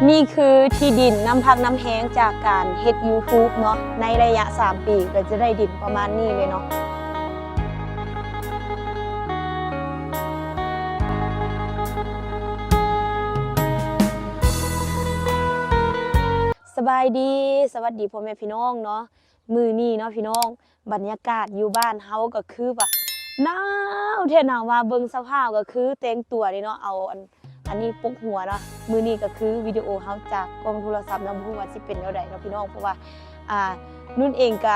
ນີ້ຄືທີ່ດິນນ້ຳພັກນ້ຳແຮງຈາກການເຮັດ YouTube ເນາະ ໃນໄລຍະສາມປີ ກໍຈະໄດ້ດິນປະມານນີ້ເລີຍເນາະ. ສະບາຍດີ ສະຫວັດດີພໍ່ແມ່ພີ່ນ້ອງເນາະ. ມື້ນີ້ເນາະພີ່ນ້ອງ ບັນຍາກາດຢູ່ບ້ານເຮົາກໍຄືວ່າໜາວແທ້ໜາວວ່າ ເບິ່ງສະພາບກໍຄືແຕ່ງຕົວນີ້ເນາະ ເອົາອັນ ອັນນີ້ປົກຫົວເນາະ. ມື້ນີ້ກໍຄືວິດີໂອເຮົາຈາກກ້ອງໂທລະສັບເນາະ ບໍ່ຮູ້ວ່າຊິເປັນແນວໃດເນາະພີ່ນ້ອງ ເພາະວ່າ ອ່າ ນຸ່ນເອງກ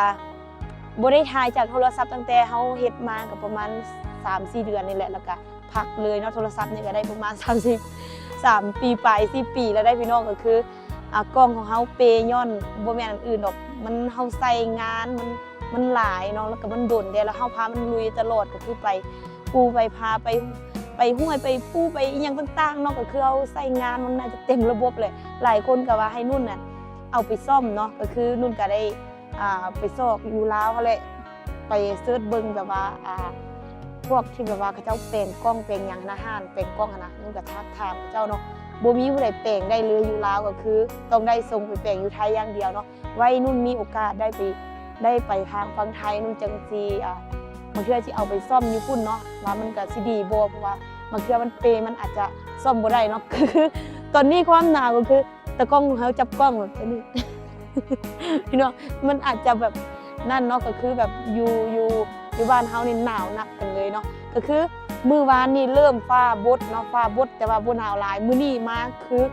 ໍບໍ່ໄດ້ຖ່າຍຈາກໂທລະສັບຕັ້ງແຕ່ເຮົາເຮັດມາກໍປະມານສາມສີ່ເດືອນນີ້ແຫຼະ ແລ້ວກໍພັກເລີຍເນາະ. ໂທລະສັບນີ້ກໍໄດ້ປະມານສາມສິບ ສາມປີປາຍ ສີ່ປີແລ້ວໄດ໋ພີ່ນ້ອງ ກໍຄື ອ່າ ກ້ອງຂອງເຮົາເປຍ້ອນບໍ່ແມ່ນອັນອື່ນດອກ ມັນ ເຮົາໃຊ້ງານ ມັນ ມັນຫຼາຍເນາະ ແລ້ວກໍມັນດົນແດ່ ແລ້ວເຮົາພາມັນລຸຍຕະຫຼອດ ກໍຄືໄປພູໄປຜາ ໄປ ໄປຫ້ວຍໄປພູໄປອີ່ຫຍັງຕ່າງໆເນາະ ກໍຄືເຮົາໃຊ້ງານມັນໜ້າຈະເຕັມລະບົບແຫຼະ. ຫຼາຍຄົນກໍວ່າໃຫ້ນຸ່ນນະເອົາໄປສ້ອມເນາະ ກໍຄືນຸ່ນກໍໄດ້ ອ່າ ໄປຊອກຢູ່ລາວຫັ້ນແຫຼະ ໄປເສີດເບິ່ງແບບວ່າ ອ່າ ພວກທີ່ແບບວ່າເຂົາເຈົ້າແປງກ້ອງແປງຫຍັງຫັ້ນນະ ຮ້ານແປງກ້ອງຫັ້ນນະ ນຸ່ນກໍທັກຖາມເຂົາເຈົ້າເນາະ ບໍ່ມີຜູ້ໃດແປງໄດ້ເລີຍຢູ່ລາວ ກໍຄືຕ້ອງໄດ້ສົ່ງໄປແປງຢູ່ໄທຢ່າງດຽວເນາະ. ໄວ້ນຸ່ນມີໂອກາດໄດ້ໄປ ໄດ້ໄປທາງຝັ່ງໄທ ນຸ່ນຈັ່ງຊິ ອ່າ ບາງເທື່ອຊິເອົາໄປສ້ອມຢູ່ພຸ້ນເນາະ ວ່າມັນກໍຊິດີບໍ່ ເພາະວ່າບາງເທື່ອມັນເປ ມັນອາດຈະສ້ອມບໍ່ໄດ້ເນາະ. ຄືຕອນນີ້ຄວາມໜາວກໍຄື ຕາກ້ອງຂອງເຮົາຈັບກ້ອງແບບນີ້ ພີ່ນ້ອງ ມັນອາດຈະແບບນັ້ນເນາະ ກໍຄືແບບຢູ່ ຢູ່ ຢູ່ບ້ານເຮົານີ້ໜາວໜັກກັນເລີຍເນາະ. ກໍຄືມື້ວານນີ້ເລີ່ມຟ້າບົດເນາະ ຟ້າບົດ ແຕ່ວ່າບໍ່ໜາວຫຼາຍ. ມື້ນີ້ມາຄື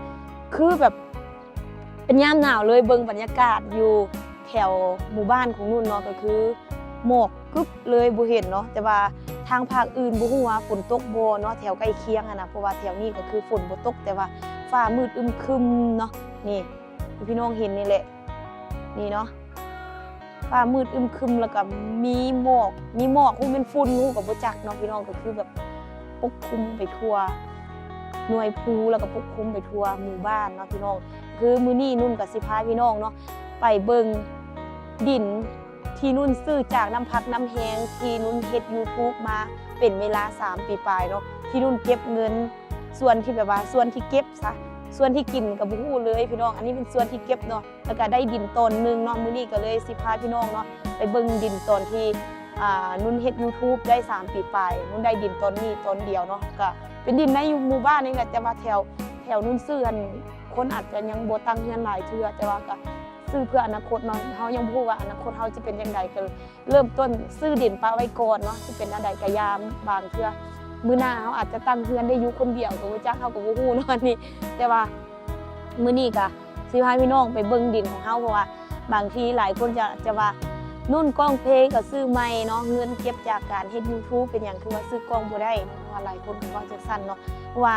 ຄືແບບເປັນຍາມໜາວເລີຍ. ເບິ່ງບັນຍາກາດຢູ່ແຖວໝູ່ບ້ານຂອງນຸ່ນເນາະ ກໍຄືໝອກ ກຶບເລີຍ ບໍ່ເຫັນເນາະ. ແຕ່ວ່າທາງພາກອື່ນບໍ່ຮູ້ວ່າຝົນຕົກບໍ່ເນາະ ແຖວໃກ້ຄຽງຫັ້ນນະ ເພາະວ່າແຖວນີ້ກໍຄືຝົນບໍ່ຕົກ ແຕ່ວ່າຟ້າມືດອຶມຄຶມເນາະ. ນີ້ ທີ່ພີ່ນ້ອງເຫັນນີ້ແຫຼະ ນີ້ເນາະ ຟ້າມືດອຶມຄຶມ ແລ້ວກໍມີໝອກ ມີໝອກ ຮູ້ແມ່ນຝຸ່ນ ຮູ້ກໍບໍ່ຈັກເນາະພີ່ນ້ອງ. ກໍຄືແບບປົກຄຸມໄປທົ່ວໜ່ວຍພູ ແລ້ວກໍປົກຄຸມໄປທົ່ວໝູ່ບ້ານເນາະພີ່ນ້ອງ. ຄືມື້ນີ້ນຸ່ນກໍຊິພາພີ່ນ້ອງເນາະ ໄປເບິ່ງດິນ ທີ່ນຸ່ນຊື້ຈາກນ້ຳພັກນ້ຳແຮງ ທີ່ນຸ່ນເຮັດ YouTube ມາເປັນເວລາສາມປີປາຍເນາະ ທີ່ນຸ່ນເກັບເງິນ ສ່ວນທີ່ແບບວ່າ ສ່ວນທີ່ເກັບຊະ ສ່ວນທີ່ກິນກໍບໍ່ຮູ້ເລີຍພີ່ນ້ອງ. ອັນນີ້ເປັນສ່ວນທີ່ເກັບເນາະ ແລ້ວກໍໄດ້ດິນຕອນໜຶ່ງເນາະ. ມື້ນີ້ກໍເລີຍຊິພາພີ່ນ້ອງເນາະ ໄປເບິ່ງດິນຕອນທີ່ ອ່າ ນຸ່ນເຮັດ YouTube ໄດ້ສາມປີປາຍ ນຸ່ນໄດ້ດິນຕອນນີ້ຕອນດຽວເນາະ ກໍເປັນດິນໃນຢູ່ໝູ່ບ້ານນີ້ແຫຼະ ແຕ່ວ່າແຖວ ແຖວນຸ່ນຊື້ ອັນ ຄົນອາດຈະຍັງບໍ່ຕັ້ງເຮືອນຫຼາຍເທື່ອ ແຕ່ວ່າກໍ ຊື້ເພື່ອອະນາຄົດເນາະ. ເຮົາຍັງບໍ່ຮູ້ວ່າອະນາຄົດເຮົາຈະເປັນຈັ່ງໃດ ກໍເລີ່ມຕົ້ນຊື້ດິນປະໄວ້ກ່ອນເນາະ ຊິເປັນແນວໃດກະຢ່າ. ບາງເທື່ອມື້ໜ້າເຮົາອາດຈະຕັ້ງເຮືອນໄດ້ຢູ່ຄົນດຽວກໍບໍ່ຈັກ ເຮົາກໍບໍ່ຮູ້ເນາະອັນນີ້. ແຕ່ວ່າມື້ນີ້ກະຊິພາພີ່ນ້ອງໄປເບິ່ງດິນຂອງເຮົາ ເພາະວ່າບາງທີຫຼາຍຄົນຈະ ຈະວ່າ ນຸ່ນກ້ອງເພກໍຊື້ໃໝ່ເນາະ ເງິນເກັບຈາກການເຮັດ YouTube ເປັນຫຍັງຄືວ່າຊື້ກ້ອງບໍ່ໄດ້ເນາະ ເພາະວ່າຫຼາຍຄົນກໍເວົ້າຈັ່ງຊັ້ນເນາະ ເພາະວ່າ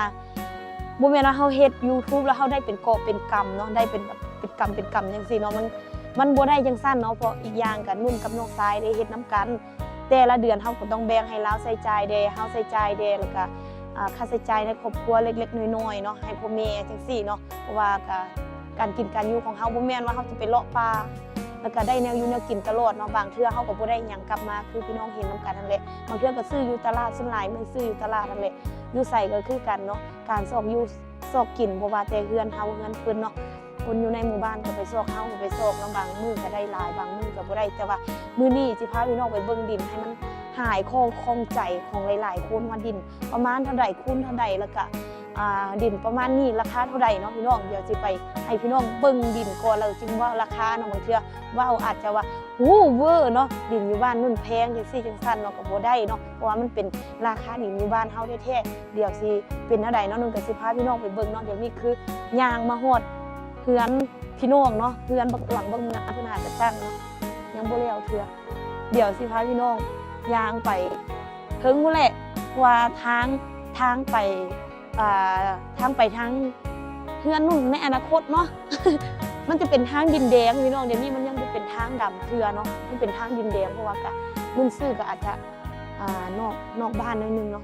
ບໍ່ແມ່ນວ່າເຮົາເຮັດ YouTube ແລ້ວເຮົາໄດ້ເປັນກອບເປັນກຳເນາະ ໄດ້ເປັນແບບເປັນກຳເປັນກຳຈັ່ງຊີ້ເນາະ ມັນ ມັນບໍ່ໄດ້ຈັ່ງຊັ້ນເນາະ. ເພາະອີກຢ່າງກະນຸ່ນກັບນ້ອງຊາຍໄດ້ເຮັດນຳກັນ ແຕ່ລະເດືອນເຮົາກໍຕ້ອງແບ່ງໃຫ້ລາວໃຊ້ຈ່າຍແດ່ ເຮົາໃຊ້ຈ່າຍແດ່ ແລ້ວກະ ອ່າ ຄ່າໃຊ້ຈ່າຍໃນຄອບຄົວເລັກໆນ້ອຍໆເນາະ ໃຫ້ພໍ່ແມ່ຈັ່ງຊີ້ເນາະ. ເພາະວ່າກະ ການກິນການຢູ່ຂອງເຮົາ ບໍ່ແມ່ນວ່າເຮົາຈະໄປເລາະປ່າ ແລ້ວກະໄດ້ແນວຢູ່ແນວກິນຕະຫຼອດເນາະ ບາງເທື່ອເຮົາກໍບໍ່ໄດ້ຫຍັງກັບມາ ຄືພີ່ນ້ອງເຫັນນຳກັນຫັ້ນແຫຼະ. ບາງເທື່ອກໍຊື້ຢູ່ຕະຫຼາດ ສ່ວນຫຼາຍແມ່ນຊື້ຢູ່ຕະຫຼາດຫັ້ນແຫຼະ ຢູ່ໃສກໍຄືກັນເນາະ. ການຊອກຢູ່ ຊອກກິນ ບໍ່ວ່າແຕ່ເຮືອນເຮົາເຮືອນເພິ່ນເນາະ ຄົນຢູ່ໃນໝູ່ບ້ານກໍໄປຊອກ ເຮົາກໍໄປຊອກເນາະ ບາງມື້ກໍໄດ້ຫຼາຍ ບາງມື້ກໍບໍ່ໄດ້. ແຕ່ວ່າມື້ນີ້ຊິພາພີ່ນ້ອງໄປເບິ່ງດິນ ໃຫ້ມັນຫາຍຂໍ້ຂ້ອງໃຈຂອງຫຼາຍໆຄົນວ່າດິນປະມານເທົ່າໃດ ຄູນເທົ່າໃດ ແລ້ວກະ ອ່າ ດິນປະມານນີ້ລາຄາເທົ່າໃດເນາະພີ່ນ້ອງ. ດຽວຊິໄປໃຫ້ພີ່ນ້ອງເບິ່ງດິນກ່ອນ ແລ້ວຈຶ່ງເວົ້າລາຄາເນາະ. ບາງເທື່ອເວົ້າອາດຈະວ່າ ໂອ້ ເວີເນາະ ດິນຢູ່ບ້ານນຸ່ນແພງຈັ່ງຊີ້ຈັ່ງຊັ້ນເນາະ ກໍບໍ່ໄດ້ເນາະ ເພາະວ່າມັນເປັນລາຄາດິນຢູ່ບ້ານເຮົາແທ້ໆ. ດຽວຊິເປັນແນວໃດເນາະ ນຸ່ນກໍຊິພາພີ່ນ້ອງໄປເບິ່ງເນາະ. ດຽວນີ້ຄືຍ່າງມາຮອດເຮືອນພີ່ນ້ອງເນາະ ເຮືອນບັກ ຫຼັງບັກງາມ ເພິ່ນຫາກະຕັ້ງເນາະ ຍັງບໍ່ແລ້ວເທື່ອ. ດຽວຊິພາພີ່ນ້ອງຍ່າງໄປເທິງພຸ້ນແຫຼະ ເພາະວ່າທາງ ທາງໄປ ອ່າ ທາງໄປທາງເຮືອນນຸ່ນໃນອະນາຄົດເນາະ ມັນຈະເປັນທາງດິນແດງພີ່ນ້ອງ. ດຽວນີ້ມັນຍັງບໍ່ເປັນທາງດຳເທື່ອເນາະ ມັນເປັນທາງດິນແດງ ເພາະວ່າກະ ນຸ່ນຊື້ກໍອາດຈະ ອ່າ ນອກ ນອກບ້ານໜ້ອຍໜຶ່ງເນາະ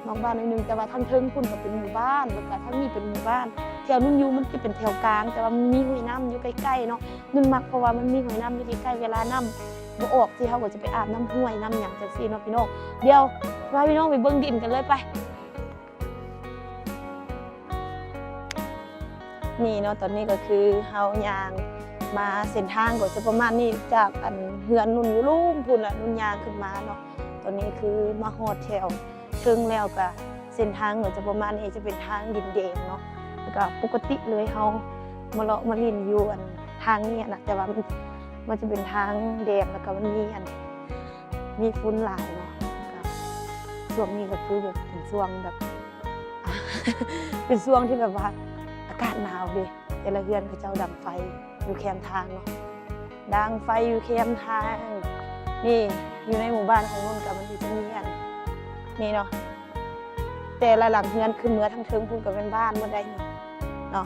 ນອກບ້ານໜ້ອຍໜຶ່ງ ແຕ່ວ່າທາງເທິງພຸ້ນກໍເປັນໝູ່ບ້ານ ແລ້ວກະທາງນີ້ເປັນໝູ່ບ້ານ. ແຖວນຸ່ນຢູ່ມັນຈະເປັນແຖວກາງ ແຕ່ວ່າມັນມີຫ້ວຍນ້ຳຢູ່ໃກ້ໆເນາະ ນຸ່ນມັກ ເພາະວ່າມັນມີຫ້ວຍນ້ຳຢູ່ໃກ້ໆ ເວລານ້ຳບໍ່ອອກ ທີ່ເຮົາກໍຈະໄປອາບນ້ຳຫ້ວຍນ້ຳຫຍັງຈັ່ງຊີ້ເນາະພີ່ນ້ອງ. ດຽວພາພີ່ນ້ອງໄປເບິ່ງດິນກັນເລີຍໄປ. ນີ້ເນາະ ຕອນນີ້ກໍຄືເຮົາຍ່າງມາເສັ້ນທາງກໍຈະປະມານນີ້ ຈາກອັນເຮືອນນຸ່ນຢູ່ລຸ່ມພຸ້ນລະ ນຸ່ນຍ່າງຂຶ້ນມາເນາະ. ຕອນນີ້ຄືມາຮອດແຖວເທິງແລ້ວ ກະເສັ້ນທາງກໍຈະປະມານນີ້ ຈະເປັນທາງດິນແດງເນາະ. ແລ້ວກະປົກກະຕິເລີຍ ເຮົາມາເລາະມາຫຼິ້ນຢູ່ອັນທາງນີ້ນະ ແຕ່ວ່າມັນ ມັນຈະເປັນທາງແດງ ແລ້ວກະມັນມີອັນ ມີຝຸ່ນຫຼາຍເນາະ. ກະຊ່ວງນີ້ກໍຄືແບບເປັນຊ່ວງແບບ ເປັນຊ່ວງທີ່ແບບວ່າອາກາດໜາວເດ້. ແຕ່ລະເຮືອນເຂົາເຈົ້າດັງໄຟຢູ່ແຄມທາງເນາະ ດັງໄຟຢູ່ແຄມທາງ. ນີ້ຢູ່ໃນໝູ່ບ້ານຂອງນຸ່ນກະມັນຊິມີອັນນີ້ເນາະ ແຕ່ລະຫຼັງເຮືອນຂຶ້ນເມືອທາງເທິງພຸ້ນກະແມ່ນບ້ານໝົດໄດ໋ນີ້ເນາະ.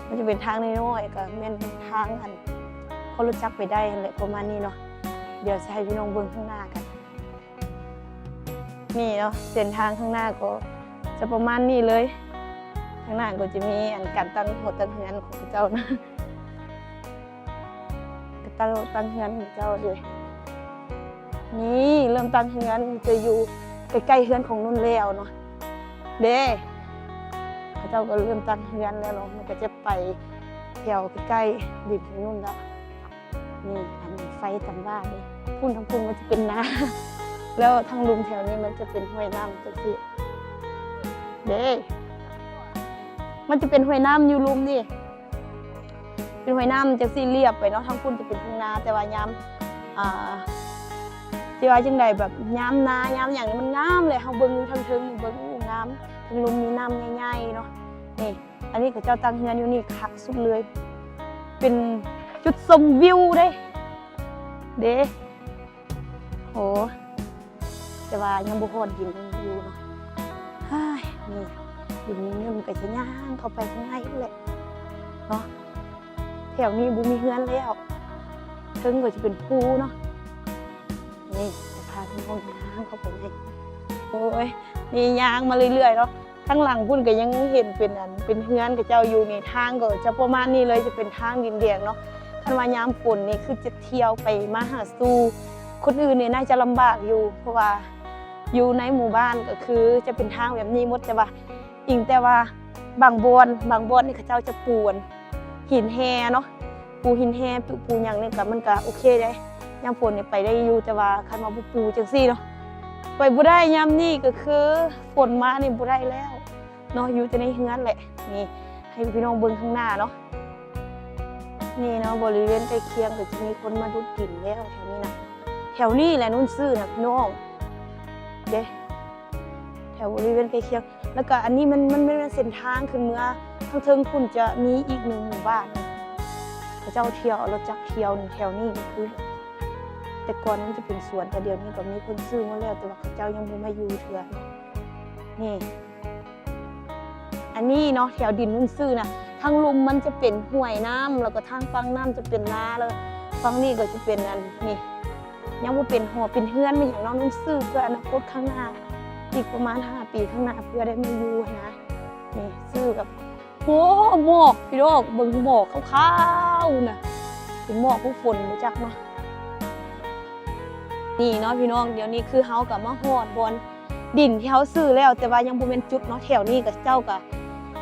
ມັນຈະເປັນທາງນ້ອຍໆ ກະແມ່ນທາງອັນ ພໍລົດຈັກໄປໄດ້ຫັ້ນແຫຼະ ປະມານນີ້ເນາະ. ດຽວຊິໃຫ້ພີ່ນ້ອງເບິ່ງຂ້າງໜ້າກັນ. ນີ້ເນາະ ເສັ້ນທາງຂ້າງໜ້າກໍຈະປະມານນີ້ເລີຍ. ຂ້າງໜ້າກໍຈະມີອັນການຕັ້ງຫົວຕັ້ງເຮືອນຂອງເຂົາເຈົ້ານະ ກະຕັ້ງຫົວຕັ້ງເຮືອນຂອງເຂົາເຈົ້າເດ້. ນີ້ເລີ່ມຕັ້ງເຮືອນ ຈະຢູ່ໃກ້ໆເຮືອນຂອງນຸ່ນແລ້ວເນາະ ເດ້. ເຂົາເຈົ້າກໍເລີ່ມຕັ້ງເຮືອນແລ້ວເນາະ ມັນກໍຈະໄປແຖວໃກ້ໆດິນຂອງນຸ່ນແລ້ວ. ນີ້ອັນໄຟຕຳວ່າເດ້ ພຸ້ນທາງພຸ້ນມັນຈະເປັນນາ ແລ້ວທາງລຸ່ມແຖວນີ້ມັນຈະເປັນຫ້ວຍນ້ຳຈັ່ງຊີ້ເດ້. ມັນຈະເປັນຫ້ວຍນ້ຳຢູ່ລຸ່ມນີ້ ເປັນຫ້ວຍນ້ຳຈັ່ງຊີ້ລຽບໄປເນາະ. ທາງພຸ້ນຈະເປັນທົ່ງນາ ແຕ່ວ່າຍາມ ອ່າ ຊິວ່າຈັ່ງໃດ ແບບຍາມນາຍາມຫຍັງນີ້ມັນງາມເລີຍ. ເຮົາເບິ່ງຢູ່ທາງເທິງນີ້ ເບິ່ງ ໂອ້ ງາມ ທາງລຸ່ມມີນ້ຳໃຫຍ່ໆເນາະ. ນີ້ ອັນນີ້ເຂົາເຈົ້າຕັ້ງເຮືອນຢູ່ນີ້ຄັກສຸດເລີຍ ເປັນຈຸດຊົມວິວເດ້ ເດ້. ໂອ້ ແຕ່ວ່າຍັງບໍ່ຮອດດິນຢູ່ເນາະ. ເຮີ້ຍ ນີ້ດິນນີ້ມັນກໍຈະຍ່າງເຂົ້າໄປຂ້າງໃນແຫຼະເນາະ. ແຖວນີ້ບໍ່ມີເຮືອນແລ້ວ ເທິງກໍຈະເປັນພູເນາະ. ນີ້ຈະພາພີ່ນ້ອງຍ່າງເຂົ້າໄປໃນ ໂອ້ຍ ນີ້ຍ່າງມາເລື້ອຍໆເນາະ. ທາງຫຼັງພຸ້ນກໍຍັງເຫັນເປັນອັນ ເປັນເຮືອນເຂົາເຈົ້າຢູ່ນີ້. ທາງກໍຈະປະມານນີ້ເລີຍ ຈະເປັນທາງດິນແດງເນາະ. ຄັນວ່າຍາມຝົນນີ້ຄືຈະທ່ຽວໄປມາຫາສູ່ຄົນອື່ນນີ້ໜ້າຈະລຳບາກຢູ່ ເພາະວ່າຢູ່ໃນໝູ່ບ້ານກໍຄືຈະເປັນທາງແບບນີ້ໝົດ ແຕ່ວ່າ ອີງແຕ່ວ່າບາງບ່ອນ ບາງບ່ອນນີ້ເຂົາເຈົ້າຈະປູອັນ ຫີນແຮ່ເນາະ ປູຫີນແຮ່ ປູ ປູຫຍັງນີ້ກະ ມັນກະໂອເຄເດ້. ຍາມຝົນນີ້ໄປໄດ້ຢູ່ ແຕ່ວ່າຄັນວ່າບໍ່ປູຈັ່ງຊີ້ເນາະ ໄປບໍ່ໄດ້. ຍາມນີ້ກໍຄືຝົນມານີ້ບໍ່ໄດ້ແລ້ວເນາະ ຢູ່ແຕ່ໃນເຮືອນແຫຼະ. ນີ້ໃຫ້ພີ່ນ້ອງເບິ່ງຂ້າງໜ້າເນາະ. ນີ້ເນາະ ບໍລິເວນໃກ້ຄຽງກໍຈະມີຄົນມາດຸດດິນແລ້ວແຖວນີ້ນະ. ແຖວນີ້ແຫຼະນຸ່ນຊື້ນະພີ່ນ້ອງເດ້ ແຖວບໍລິເວນໃກ້ຄຽງ. ແລ້ວກະອັນນີ້ມັນ ມັນແມ່ນເສັ້ນທາງຂຶ້ນເມືອ ທາງເທິງພຸ້ນຈະມີອີກໜຶ່ງໝູ່ບ້ານ ເຂົາເຈົ້າທ່ຽວ ເອົາລົດຈັກທ່ຽວແຖວນີ້ ຄືແຕ່ກ່ອນມັນຈະເປັນສວນ ແຕ່ດຽວນີ້ກໍມີຄົນຊື້ໝົດແລ້ວ ແຕ່ວ່າເຂົາເຈົ້າຍັງບໍ່ມາຢູ່ເທື່ອ. ນີ້ ອັນນີ້ເນາະ ແຖວດິນນຸ່ນຊື້ນະ ທາງລຸ່ມມັນຈະເປັນຫ້ວຍນ້ຳ ແລ້ວກໍທາງຝັ່ງນ້ຳຈະເປັນນາ ແລ້ວຝັ່ງນີ້ກໍຈະເປັນອັນນີ້ ຍັງບໍ່ເປັນຫໍເປັນເຮືອນເປັນຫຍັງເນາະ ນຸ່ນຊື້ເພື່ອອະນາຄົດຂ້າງໜ້າ ອີກປະມານຫ້າປີຂ້າງໜ້າ ເພື່ອໄດ້ມາຢູ່ຫັ້ນນະ. ນີ້ຊື້ກັບ ໂອ້ ໝອກພີ່ນ້ອງ ເບິ່ງໝອກຂາວໆນະ ເປັນໝອກຄືຝົນບໍ່ຈັກເນາະ. ນີ້ເນາະພີ່ນ້ອງ ດຽວນີ້ຄືເຮົາກໍມາຮອດບ່ອນ ດິນທີ່ເຮົາຊື້ແລ້ວ ແຕ່ວ່າຍັງບໍ່ແມ່ນຈຸດເນາະ. ແຖວນີ້ເຂົາເຈົ້າກໍ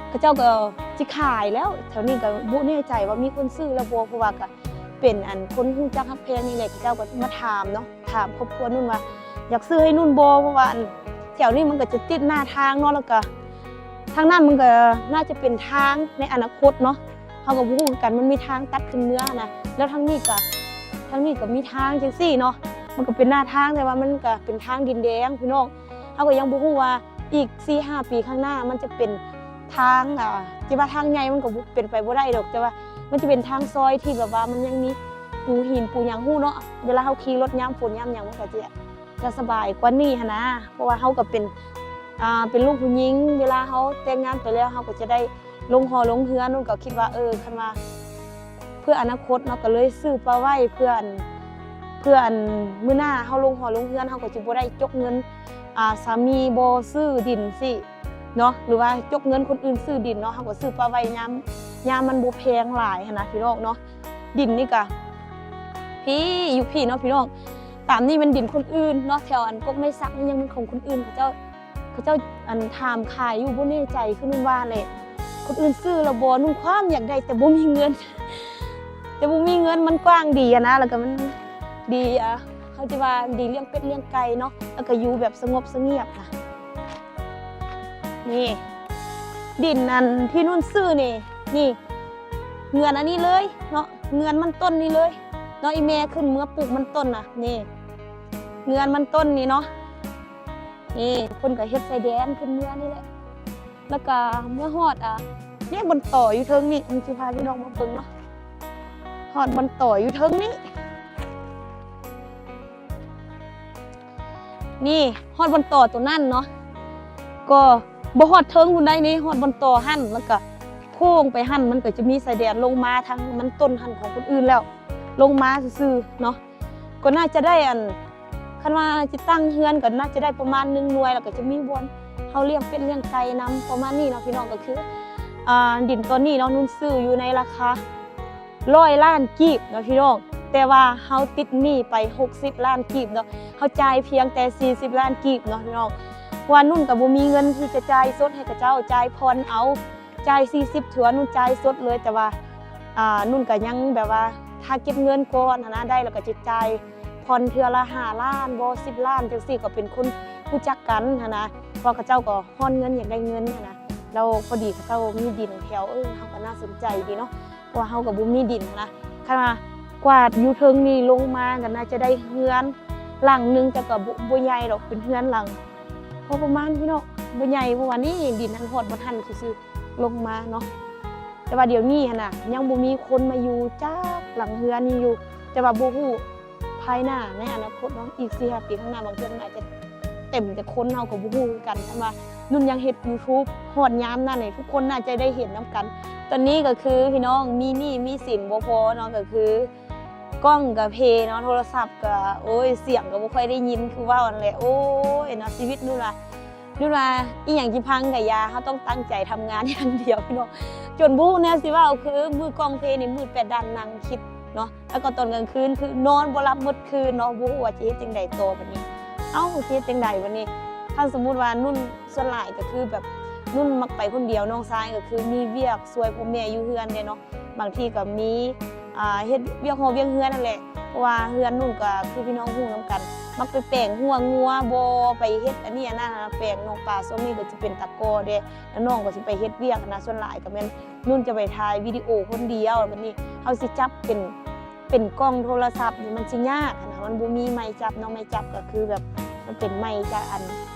ເຂົາເຈົ້າກໍຊິຂາຍແລ້ວ ແຖວນີ້ກໍບໍ່ແນ່ໃຈວ່າມີຄົນຊື້ແລ້ວບໍ່ ເພາະວ່າກໍເປັນອັນຄົນຮູ້ຈັກຮັກແພງນີ້ແຫຼະ ເຂົາເຈົ້າກໍມາຖາມເນາະ ຖາມຄອບຄົວນຸ່ນວ່າຢາກຊື້ໃຫ້ນຸ່ນບໍ່ ເພາະວ່າອັນແຖວນີ້ມັນກໍຈະຕິດໜ້າທາງເນາະ ແລ້ວກໍທາງນັ້ນມັນກໍໜ້າຈະເປັນທາງໃນອະນາຄົດເນາະ. ເຮົາກໍບໍ່ຮູ້ຄືກັນ ມັນມີທາງຕັດຂຶ້ນເມືອຫັ້ນນະ ແລ້ວທາງນີ້ກໍ ທາງນີ້ກໍມີທາງຈັ່ງຊີ້ເນາະ ມັນກໍເປັນໜ້າທາງ ແຕ່ວ່າມັນກໍເປັນທາງດິນແດງພີ່ນ້ອງ. ເຮົາກໍຍັງບໍ່ຮູ້ວ່າອີກສີ່ຫ້າປີຂ້າງໜ້າມັນຈະເປັນທາງ ອ່າ ຈະວ່າທາງໃຫຍ່ມັນກໍບໍ່ ເປັນໄປບໍ່ໄດ້ດອກ ແຕ່ວ່າມັນຈະເປັນທາງຊອຍທີ່ແບບວ່າມັນຍັງມີປູຫີນປູຫຍັງຮູ້ເນາະ. ເວລາເຮົາຂີ່ລົດຍາມຝົນຍາມຫຍັງ ມັນກໍຈະ ຈະສະບາຍກວ່ານີ້ຫັ້ນນະ ເພາະວ່າເຮົາກໍເປັນ ອ່າ ເປັນລູກຜູ້ຍິງ ເວລາເຮົາແຕ່ງງານໄປແລ້ວ ເຮົາກໍຈະໄດ້ລົງຫໍລົງເຮືອນ. ນຸ່ນກໍຄິດວ່າ ເອີ ຄັນວ່າເພື່ອອະນາຄົດເນາະ ກໍເລີຍຊື້ປະໄວ້ເພື່ອອັນ ເພື່ອອັນມື້ໜ້າເຮົາລົງຫໍລົງເຮືອນ ເຮົາກໍຊິບໍ່ໄດ້ຈົກເງິນ ອ່າ ສາມີບໍ່ຊື້ດິນຊີ້ເນາະ ຫຼືວ່າຈົກເງິນຄົນອື່ນຊື້ດິນເນາະ ເຮົາກໍຊື້ປະໄວ້ຍາມ ຍາມມັນບໍ່ແພງຫຼາຍຫັ້ນນະພີ່ນ້ອງເນາະ. ດິນນີ້ກະພີ້ຢູ່ພີ້ເນາະພີ່ນ້ອງ ຕາມນີ້ແມ່ນດິນຄົນອື່ນເນາະ ແຖວອັນກົກໄມ້ສັກນີ້ຍັງແມ່ນຂອງຄົນອື່ນ ເຂົາເຈົ້າ ເຂົາເຈົ້າອັນຖາມຂາຍຢູ່ ບໍ່ແນ່ໃຈ ຄືນຸ່ນວ່າແຫຼະ ຄົນອື່ນຊື້ແລ້ວບໍ່? ນຸ່ນຄວາມຢາກໄດ້ ແຕ່ບໍ່ມີເງິນ ແຕ່ບໍ່ມີເງິນ. ມັນກວ້າງດີຫັ້ນນະ ແລ້ວກໍມັນດີ ອ່າ ເຮົາຈະວ່າດີລ້ຽງເປັດລ້ຽງໄກ່ເນາະ ແລ້ວກໍຢູ່ແບບສະຫງົບສະຫງຽບນະ. ນີ້ ດິນອັນທີ່ນຸ່ນຊື້ນີ້ ນີ້ ເຮືອນອັນນີ້ເລີຍເນາະ ເຮືອນມັນຕົ້ນນີ້ເລີຍເນາະ ອີ່ແມ່ຂຶ້ນເມືອປູກມັນຕົ້ນນະ. ນີ້ ເຮືອນມັນຕົ້ນນີ້ເນາະ ນີ້ ເພິ່ນກໍເຮັດຊາຍແດນຂຶ້ນເມືອນີ້ແຫຼະ. ແລ້ວກະເມື່ອຮອດ ອ່າ ນີ້ບ່ອນຕໍ່ຢູ່ເທິງນີ້ ມັນຊິພາພີ່ນ້ອງມາເບິ່ງເນາະ. ຮອດບ່ອນຕໍ່ຢູ່ເທິງນີ້ ນີ້ ຮອດບ່ອນຕໍ່ຕົວນັ້ນເນາະ ກໍບໍ່ຮອດເທິງພຸ້ນໃດ໋ ນີ້ ຮອດບ່ອນຕໍ່ຫັ້ນ ແລ້ວກະໂຄ້ງໄປຫັ້ນ ມັນກໍຈະມີຊາຍແດນລົງມາທາງມັນຕົ້ນຫັ້ນຂອງຄົນອື່ນແລ້ວ ລົງມາຊື່ໆເນາະ. ກໍໜ້າຈະໄດ້ອັນ ຄັນວ່າຈະຕັ້ງເຮືອນກໍໜ້າຈະໄດ້ປະມານໜຶ່ງໜ່ວຍ ແລ້ວກໍຈະມີບ່ອນເຮົາລ້ຽງເປັດລ້ຽງໄກ່ນຳ ປະມານນີ້ເນາະພີ່ນ້ອງ. ກໍຄື ອ່າ ດິນຕອນນີ້ເນາະ ນຸ່ນຊື້ຢູ່ໃນລາຄາຮ້ອຍລ້ານກີບເນາະພີ່ນ້ອງ ແຕ່ວ່າເຮົາຕິດໜີ້ໄປຫົກສິບລ້ານກີບເນາະ ເຮົາຈ່າຍພຽງແຕ່ສີ່ສິບລ້ານກີບເນາະພີ່ນ້ອງ. ເພາະວ່ານຸ່ນກໍບໍ່ມີເງິນທີ່ຈະຈ່າຍສົດໃຫ້ເຂົາເຈົ້າ ຈ່າຍຜ່ອນເອົາ ຈ່າຍສີ່ສິບ ຖືວ່ານຸ່ນຈ່າຍສົດເລີຍ ແຕ່ວ່າ ອ່າ ນຸ່ນກໍຍັງແບບວ່າຖ້າເກັບເງິນກ່ອນຫັ້ນນະ ໄດ້ແລ້ວກໍຈະຈ່າຍຜ່ອນເທື່ອລະຫ້າລ້ານບໍ ສິບລ້ານ ຈັ່ງຊີ້ ກໍເປັນຄົນຮູ້ຈັກກັນຫັ້ນນະ ເພາະເຂົາເຈົ້າກໍຮ້ອນເງິນ ຢາກໄດ້ເງິນຫັ້ນນະ. ແລ້ວພໍດີເຂົາເຈົ້າມີດິນແຖວ ເອີ ເຮົາກໍໜ້າສົນໃຈດີເນາະ ເພາະວ່າເຮົາກໍບໍ່ມີດິນຫັ້ນນະ. ຄັນວ່າກວາດຢູ່ເທິງນີ້ລົງມາກໍໜ້າຈະໄດ້ເຮືອນຫຼັງໜຶ່ງ ແຕ່ກໍບໍ່ ບໍ່ໃຫຍ່ດອກ ເປັນເຮືອນຫຼັງພໍປະມານພີ່ນ້ອງ ບໍ່ໃຫຍ່ ເພາະວ່ານີ້ດິນຫັ້ນຮອດບໍ່ທັນຊື່ໆ ລົງມາເນາະ. ແຕ່ວ່າດຽວນີ້ຫັ້ນນະ ຍັງບໍ່ມີຄົນມາຢູ່ຈັກຫຼັງເຮືອນນີ້ຢູ່ ແຕ່ວ່າບໍ່ຮູ້ພາຍໜ້າໃນອະນາຄົດເນາະ ອີກສີ່ຫ້າປີຂ້າງໜ້າ ບາງເທື່ອມັນອາດຈະເຕັມແຕ່ຄົນ ເຮົາກໍບໍ່ຮູ້ຄືກັນ. ຄັນວ່ານຸ່ນຍັງເຮັດ YouTube ຮອດຍາມນັ້ນນີ້ ທຸກຄົນໜ້າຈະໄດ້ເຫັນນຳກັນ. ຕອນນີ້ກໍຄືພີ່ນ້ອງມີໜີ້ມີສິນບໍ່ພໍເນາະ ກໍຄື ກ້ອງກະເພເນາະ ໂທລະສັບກະ ໂອ້ຍ ສຽງກະບໍ່ຄ່ອຍໄດ້ຍິນ ຄືເວົ້າຫັ້ນແຫຼະ. ໂອ້ຍເນາະ ຊີວິດນຸ່ນວ່າ ນຸ່ນວ່າອີ່ຫຍັງຊິພັງກະຢ່າ ເຮົາຕ້ອງຕັ້ງໃຈທຳງານຢ່າງດຽວພີ່ນ້ອງ. ຈົນບໍ່ຮູ້ແນວຊິເວົ້າ ຄືມືກ້ອງເພນີ້ມືດແປດດ້ານ ນັ່ງຄິດເນາະ ແລ້ວກໍຕອນກາງຄືນຄືນອນບໍ່ຫຼັບໝົດຄືນເນາະ ບໍ່ຮູ້ວ່າຊິເຮັດຈັ່ງໃດຕໍ່ບັດນີ້. ເອົ້າ ຊິເຮັດຈັ່ງໃດບັດນີ້? ຄັນສົມມຸດວ່ານຸ່ນ ສ່ວນຫຼາຍກໍຄືແບບນຸ່ນມັກໄປຄົນດຽວ ນ້ອງຊາຍກໍຄືມີວຽກຊ່ວຍພໍ່ແມ່ຢູ່ເຮືອນແດ່ເນາະ ບາງທີກໍມີ ອ່າ ເຮັດວຽກຫໍວຽກເຮືອນຫັ້ນແຫຼະ ເພາະວ່າເຮືອນນຸ່ນກໍຄືພີ່ນ້ອງຮູ້ນຳກັນ ມັກໄປແປງຫົວງົວບໍ ໄປເຮັດອັນນີ້ອັນນັ້ນ ແປງໜອງປາ. ຊ່ວງນີ້ກໍຊິເປັນຕາກໍແດ່ ແລ້ວນ້ອງກໍຊິໄປເຮັດວຽກຫັ້ນນະ. ສ່ວນຫຼາຍກໍແມ່ນນຸ່ນຈະໄປຖ່າຍວິດີໂອຄົນດຽວ ແລ້ວບັດນີ້ເຮົາຊິຈັບເປັນ ເປັນກ້ອງໂທລະສັບນີ້ມັນຊິຍາກຫັ້ນນະ ມັນບໍ່ມີໄມຈັບເນາະ ໄມຈັບກໍຄືແບບມັນເປັນໄມຈາກອັນ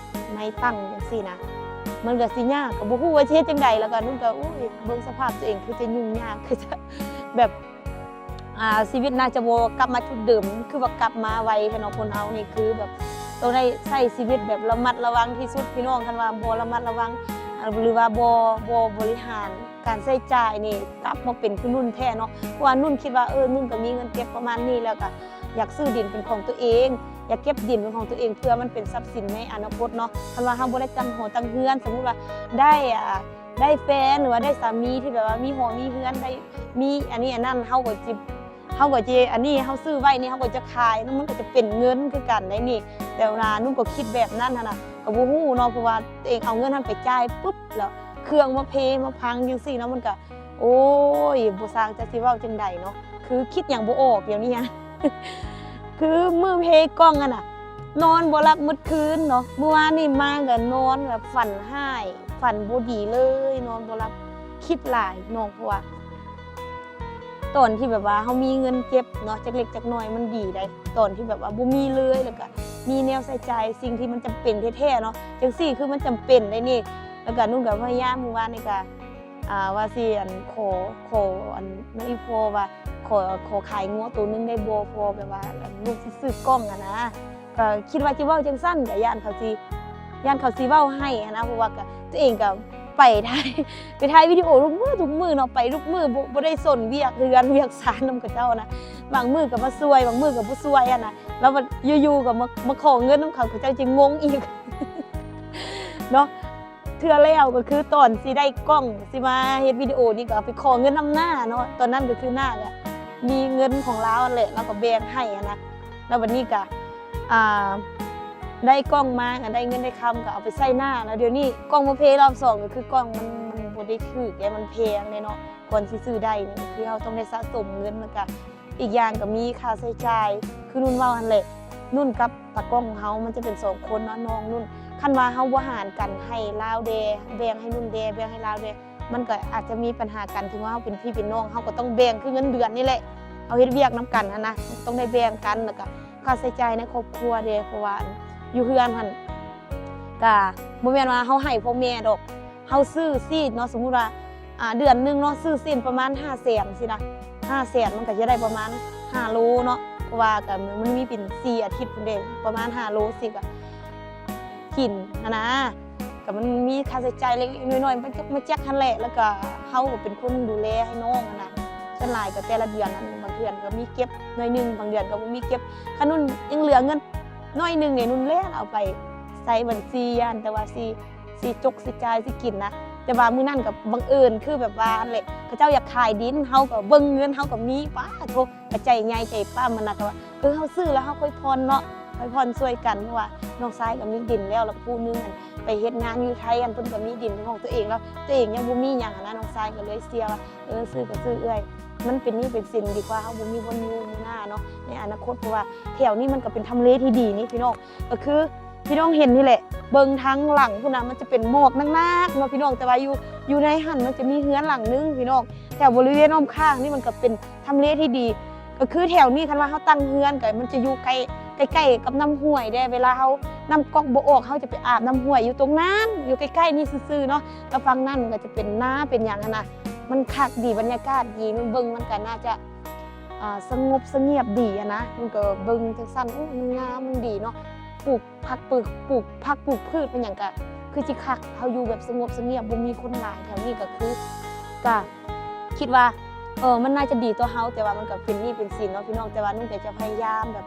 ໄມຕັ້ງຈັ່ງຊີ້ນະ ມັນກໍຊິຍາກ ກໍບໍ່ຮູ້ວ່າຊິເຮັດຈັ່ງໃດ. ແລ້ວກໍນຸ່ນກໍ ໂອ້ຍ ເບິ່ງສະພາບຕົວເອງຄືຈະຫຍຸ້ງຍາກ ຄືຈະແບບ ອ່າ ຊີວິດໜ້າຈະບໍ່ກັບມາຈຸດເດີມ ຄືວ່າກັບມາໄວແທ້ເນາະ. ຄົນເຮົານີ້ຄືແບບຕ້ອງໄດ້ໃຊ້ຊີວິດແບບລະມັດລະວັງທີ່ສຸດພີ່ນ້ອງ ຄັນວ່າບໍ່ລະມັດລະວັງ ຫຼືວ່າບໍ່ ບໍ່ບໍລິຫານ ການໃຊ້ຈ່າຍນີ້ກັບມາເປັນຄືນຸ່ນແທ້ເນາະ ເພາະວ່ານຸ່ນຄິດວ່າ ເອີ ນຸ່ນກໍມີເງິນເກັບປະມານນີ້ ແລ້ວກໍຢາກຊື້ດິນເປັນຂອງຕົວເອງ ຢາກເກັບດິນເປັນຂອງຕົວເອງ ເພື່ອມັນເປັນຊັບສິນໃນອະນາຄົດເນາະ. ຄັນວ່າເຮົາບໍ່ໄດ້ຕັ້ງຫໍຕັ້ງເຮືອນ ສົມມຸດວ່າໄດ້ ອ່າ ໄດ້ແຟນ ຫຼືວ່າໄດ້ສາມີທີ່ແບບວ່າມີຫໍມີເຮືອນ ໄດ້ມີອັນນີ້ອັນນັ້ນ ເຮົາກໍຊິ ເຮົາກໍຈະ ອັນນີ້ເຮົາຊື້ໄວ້ນີ້ ເຮົາກໍຈະຂາຍ ມັນກໍຈະເປັນເງິນຄືກັນໄດ໋ນີ້. ແຕ່ວ່ານຸ່ນກໍຄິດແບບນັ້ນຫັ້ນນະ ກໍບໍ່ຮູ້ເນາະ ເພາະວ່າຕົວເອງເອົາເງິນຫັ້ນໄປຈ່າຍປຶບ ແລ້ວເຄື່ອງມາເພມາພັງຈັ່ງຊີ້ເນາະ ມັນກໍ ໂອ້ຍ ບໍ່ຊ່າງຈັກຊິເວົ້າຈັ່ງໃດເນາະ ຄືຄິດຫຍັງບໍ່ອອກດຽວນີ້ຫັ້ນ. ຄືມື້ເພກ້ອງຫັ້ນນະ ນອນບໍ່ຫຼັບໝົດຄືນເນາະ ມື້ວານນີ້ມາກໍນອນແບບຝັນຮ້າຍ ຝັນບໍ່ດີເລີຍ ນອນບໍ່ຫຼັບ ຄິດຫຼາຍເນາະ ເພາະວ່າ ຕອນທີ່ແບບວ່າເຮົາມີເງິນເກັບເນາະ ຈັກເລັກຈັກນ້ອຍມັນດີໃດ໋ ຕອນທີ່ແບບວ່າບໍ່ມີເລີຍ ແລ້ວກະມີແນວໃຊ້ຈ່າຍສິ່ງທີ່ມັນຈຳເປັນແທ້ໆເນາະ ຈັ່ງຊີ້ຄືມັນຈຳເປັນໄດ໋ນີ້. ແລ້ວກະນຸ່ນກະພະຍາຍາມ ມື້ວານນີ້ກະ ອ່າ ວ່າຊິ ອັນ ຂໍ ຂໍ ອັນ ນຳອີ່ພໍ່ວ່າ ຂໍ ຂໍຂາຍງົວໂຕໜຶ່ງໄດ້ບໍ່ ເພາະວ່າແບບວ່າ ອັນ ລູກຊິຊື້ກ້ອງຫັ້ນນະ. ກໍຄິດວ່າຊິເວົ້າຈັ່ງຊັ້ນ ກໍຢ້ານເຂົາຊິ ຢ້ານເຂົາຊິເວົ້າໃຫ້ຫັ້ນນະ ເພາະວ່າກໍ ຕົວເອງກໍໄປຖ່າຍ ໄປຖ່າຍວິດີໂອທຸກມື້ ທຸກມື້ເນາະ ໄປທຸກມື້ ບໍ່ ບໍ່ໄດ້ສົນວຽກເຮືອນວຽກຊານນຳເຂົາເຈົ້ານະ ບາງມື້ກໍມາຊ່ວຍ ບາງມື້ກໍບໍ່ຊ່ວຍຫັ້ນນະ ແລ້ວບັດຢູ່ໆກໍມາ ມາຂໍເງິນນຳເຂົາ ເຂົາເຈົ້າຈະງົງອີກເນາະ. ເທື່ອແລ້ວກໍຄືຕອນຊິໄດ້ກ້ອງ ຊິມາເຮັດວິດີໂອນີ້ ກໍໄປຂໍເງິນນຳນ້າເນາະ ຕອນນັ້ນກໍຄືນ້າກໍມີເງິນຂອງລາວຫັ້ນແຫຼະ ລາວກໍແບ່ງໃຫ້ຫັ້ນນະ ແລ້ວບັດນີ້ກໍ ອ່າ ໄດ້ກ້ອງມາ ກໍໄດ້ເງິນໄດ້ຄຳ ກໍເອົາໄປໃຊ້ໜ້າ ແລ້ວດຽວນີ້ກ້ອງມາເພລອບສອງ ກໍຄືກ້ອງມັນ ມັນບໍ່ ໄດ້ຖືກ ແລະມັນແພງເດ້ເນາະ ກ່ອນຊິຊື້ໄດ້ນີ້ ຄືເຮົາຕ້ອງໄດ້ສະສົມເງິນ ແລ້ວກະອີກຢ່າງກະມີຄ່າໃຊ້ຈ່າຍ ຄືນຸ່ນເວົ້າຫັ້ນແຫຼະ ນຸ່ນກັບຕາກ້ອງຂອງເຮົາມັນຈະເປັນສອງຄົນເນາະ ນ້ອງນຸ່ນ ຄັນວ່າເຮົາບໍ່ຫານກັນ ໃຫ້ລາວແດ່ ແບ່ງໃຫ້ນຸ່ນແດ່ ແບ່ງໃຫ້ລາວແດ່ ມັນກະອາດຈະມີປັນຫາກັນ ເຖິງວ່າເຮົາເປັນພີ່ເປັນນ້ອງ ເຮົາກະຕ້ອງແບ່ງຄືເງິນເດືອນນີ້ແຫຼະ ເຮົາເຮັດວຽກນຳກັນຫັ້ນນະ ຕ້ອງໄດ້ແບ່ງກັນ ແລ້ວກະຄ່າໃຊ້ຈ່າຍໃນຄອບຄົວເດ້ ເພາະວ່າຢູ່ເຮືອນຫັ້ນ ກະບໍ່ແມ່ນວ່າເຮົາໃຫ້ພໍ່ແມ່ດອກ ເຮົາຊື້ຊີ້ນເນາະ ສົມມຸດວ່າ ອ່າ ເດືອນໜຶ່ງເນາະ ຊື້ຊີ້ນປະມານຫ້າແສນຊີ້ນະ ຫ້າແສນມັນກະຈະໄດ້ປະມານຫ້າໂລເນາະ ເພາະວ່າກະມັນມີເປັນສີ່ອາທິດພຸ້ນເດ້ ປະມານຫ້າໂລຊີ້ກະກິນຫັ້ນນະ ກະມັນມີຄ່າໃຊ້ຈ່າຍເລັກໆນ້ອຍໆ ມາຈັກມາຈັກຫັ້ນແຫຼະ ແລ້ວກະເຮົາກະເປັນຄົນດູແລໃຫ້ນ້ອງຫັ້ນນະ ສ່ວນຫຼາຍກະແຕ່ລະເດືອນຫັ້ນ ບາງເທື່ອກະມີເກັບໜ້ອຍໜຶ່ງ ບາງເດືອນກະບໍ່ມີເກັບ ຄັນນຸ່ນຍັງເຫຼືອເງິນໜ້ອຍໜຶ່ງນີ້ ນຸ່ນແລ່ນເອົາໄປໃສ່ບັນຊີ ຢ້ານແຕ່ວ່າຊິ ຊິຈົກຊິຈ່າຍຊິກິນນະ ແຕ່ວ່າມື້ນັ້ນກະບັງເອີນ ຄືແບບວ່າຫັ້ນແຫຼະ ເຂົາເຈົ້າຢາກຂາຍດິນ ເຮົາກະເບິ່ງເງິນເຮົາກະມີ ປາໂທ ກະໃຈໃຫຍ່ໃຈປ້ຳຫັ້ນນະ ກະວ່າ ເອີ ເຮົາຊື້ແລ້ວເຮົາຄ່ອຍຜ່ອນເນາະ ຄ່ອຍຜ່ອນຊ່ວຍກັນ ເພາະວ່ານ້ອງຊາຍກະມີດິນແລ້ວ ແລ້ວກະຜູ້ໜຶ່ງຫັ້ນໄປເຮັດງານຢູ່ໄທຫັ້ນ ເພິ່ນກະມີດິນເປັນຂອງຕົວເອງ ແລ້ວຕົວເອງຍັງບໍ່ມີຫຍັງຫັ້ນນະ ນ້ອງຊາຍກະເລີຍເຊື່ອວ່າ ເອີ ຊື້ກະຊື້ເອື້ອຍ ມັນເປັນໜີ້ເປັນສິນດີກວ່າ ເຮົາບໍ່ມີບ່ອນຢູ່ມື້ໜ້າເນາະ ໃນອະນາຄົດ ເພາະວ່າແຖວນີ້ມັນກະເປັນທຳເລທີ່ດີນີ້ພີ່ນ້ອງ ກະຄື ພີ່ນ້ອງເຫັນນີ້ແຫຼະ ເບິ່ງທາງຫຼັງພຸ້ນນະ ມັນຈະເປັນໝອກໜັກໆເນາະພີ່ນ້ອງ ແຕ່ວ່າຢູ່ ຢູ່ໃນຫັ້ນມັນຈະມີເຮືອນຫຼັງໜຶ່ງພີ່ນ້ອງ ແຖວບໍລິເວນອ້ອມຂ້າງນີ້ມັນກະເປັນທຳເລທີ່ດີ ກະຄືແຖວນີ້ຄັນວ່າເຮົາຕັ້ງເຮືອນກະມັນຈະຢູ່ໃກ້ ໃກ້ໆກັບນ້ຳຫ້ວຍເດ້ ເວລາເຮົາ ນ້ຳກອກບໍ່ອອກ ເຮົາຈະໄປອາບນ້ຳຫ້ວຍຢູ່ຕົງນັ້ນ ຢູ່ໃກ້ໆນີ້ຊື່ໆເນາະ ແລ້ວຝັ່ງນັ້ນມັນກະຈະເປັນນາເປັນຫຍັງຫັ້ນນະ ມັນຄັກດີ ບັນຍາກາດດີ ເບິ່ງມັນກະໜ້າຈະ ອ່າ ສະຫງົບສະຫງຽບດີຫັ້ນນະ ມັນກະເບິ່ງຈັ່ງຊັ້ນ ໂອ້ ມັນງາມ ມັນດີເນາະ ປູກຜັກ ປູກ ປູກຜັກ ປູກພືດ ເປັນຫຍັງກະຄືຊິຄັກ ເຮົາຢູ່ແບບສະຫງົບສະຫງຽບ ບໍ່ມີຄົນຫຼາຍ ແຖວນີ້ກະຄື ກະຄິດວ່າ ເອີ ມັນໜ້າຈະດີຕໍ່ເຮົາ ແຕ່ວ່າມັນກະເປັນໜີ້ເປັນສິນເນາະພີ່ນ້ອງ ແຕ່ວ່ານຸ່ນກະຈະພະຍາຍາມແບບ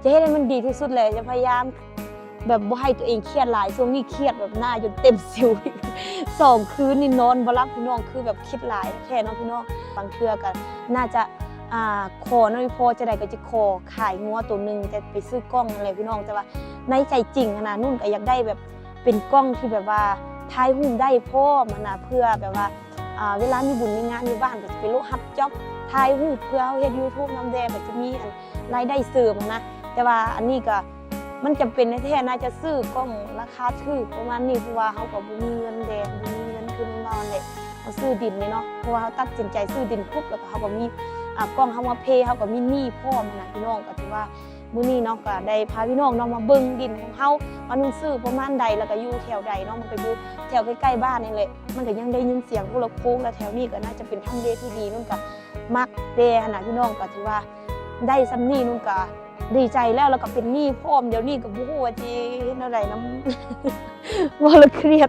ຈະເຮັດໃຫ້ມັນດີທີ່ສຸດແຫຼະ ຈະພະຍາຍາມ ແບບບໍ່ໃຫ້ຕົວເອງຄຽດຫຼາຍ ຊ່ວງນີ້ຄຽດແບບໜ້າຈົນເຕັມສິວ ສອງຄືນນີ້ນອນບໍ່ຫຼັບພີ່ນ້ອງ ຄືແບບຄິດຫຼາຍແທ້ເນາະພີ່ນ້ອງ ບາງເທື່ອກະໜ້າຈະ ອ່າ ຂໍໜ້ອຍພໍ ຈັ່ງໃດກະຈະຂໍຂາຍງົວໂຕໜຶ່ງ ແຕ່ໄປຊື້ກ້ອງຫັ້ນແຫຼະພີ່ນ້ອງ ແຕ່ວ່າໃນໃຈຈິງຫັ້ນນະ ນຸ່ນກະຢາກໄດ້ແບບເປັນກ້ອງທີ່ແບບວ່າຖ່າຍຮູບໄດ້ພ້ອມຫັ້ນນະ ເພື່ອແບບວ່າ ອ່າ ເວລາມີບຸນມີງານຢູ່ບ້ານກະຈະໄປໂລະຮັບຈັອບຖ່າຍຮູບ ເພື່ອເຮົາເຮັດຢູທູບນຳແດ່ ກະຈະມີ ອັນ ລາຍໄດ້ເສີມຫັ້ນນະ ແຕ່ວ່າອັນນີ້ກະ ມັນຈຳເປັນແທ້ໆ ໜ້າຈະຊື້ກ້ອງລາຄາຖືກປະມານນີ້ ເພາະວ່າເຮົາກະບໍ່ມີເງິນແດ່ ບໍ່ມີເງິນຄືແມ່ນວ່າຫັ້ນແຫຼະ ເຮົາຊື້ດິນນີ້ເນາະ ເພາະວ່າເຮົາຕັດສິນໃຈຊື້ດິນປຸບ ແລ້ວກະເຮົາກະມີ ອ່າ ກ້ອງເຮົາມາເພ ເຮົາກະມີໜີ້ພ້ອມຫັ້ນນະພີ່ນ້ອງ ກະຖືວ່າມື້ນີ້ເນາະ ກະໄດ້ພາພີ່ນ້ອງເນາະ ມາເບິ່ງດິນຂອງເຮົາ ວ່ານຸ່ນຊື້ປະມານໃດ ແລ້ວກະຢູ່ແຖວໃດເນາະ ມັນກະຢູ່ແຖວໃກ້ໆບ້ານນີ້ແຫຼະ ມັນກະຍັງໄດ້ຍິນສຽງໂທລະໂພງ ແລະແຖວນີ້ກະໜ້າຈະເປັນທຳເລທີ່ດີ ນຸ່ນກະມັກແດ່ຫັ້ນນະພີ່ນ້ອງ ກະຖືວ່າໄດ້ສ່ຳນີ້ ນຸ່ນກະ ດີໃຈແລ້ວ ແລ້ວກະເປັນໜີ້ພ້ອມ ດຽວນີ້ກະບໍ່ຮູ້ວ່າຊິເຮັດແນວໃດນຳ ເວົ້າແລ້ວຄຽດ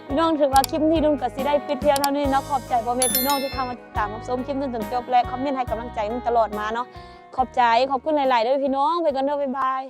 ພີ່ນ້ອງ ຖືວ່າຄລິບນີ້ນຸ່ນກະຊິໄດ້ປິດພຽງເທົ່ານີ້ເນາະ ຂອບໃຈພໍ່ແມ່ພີ່ນ້ອງທີ່ເຂົ້າມາຕິດຕາມຮັບຊົມຄລິບນຸ່ນຈົນຈົບ ແລະຄອມເມັນໃຫ້ກຳລັງໃຈນຸ່ນຕະຫຼອດມາເນາະ ຂອບໃຈ ຂອບຄຸນຫຼາຍໆເດີພີ່ນ້ອງ ໄປກ່ອນເດີ ບາຍບາຍ.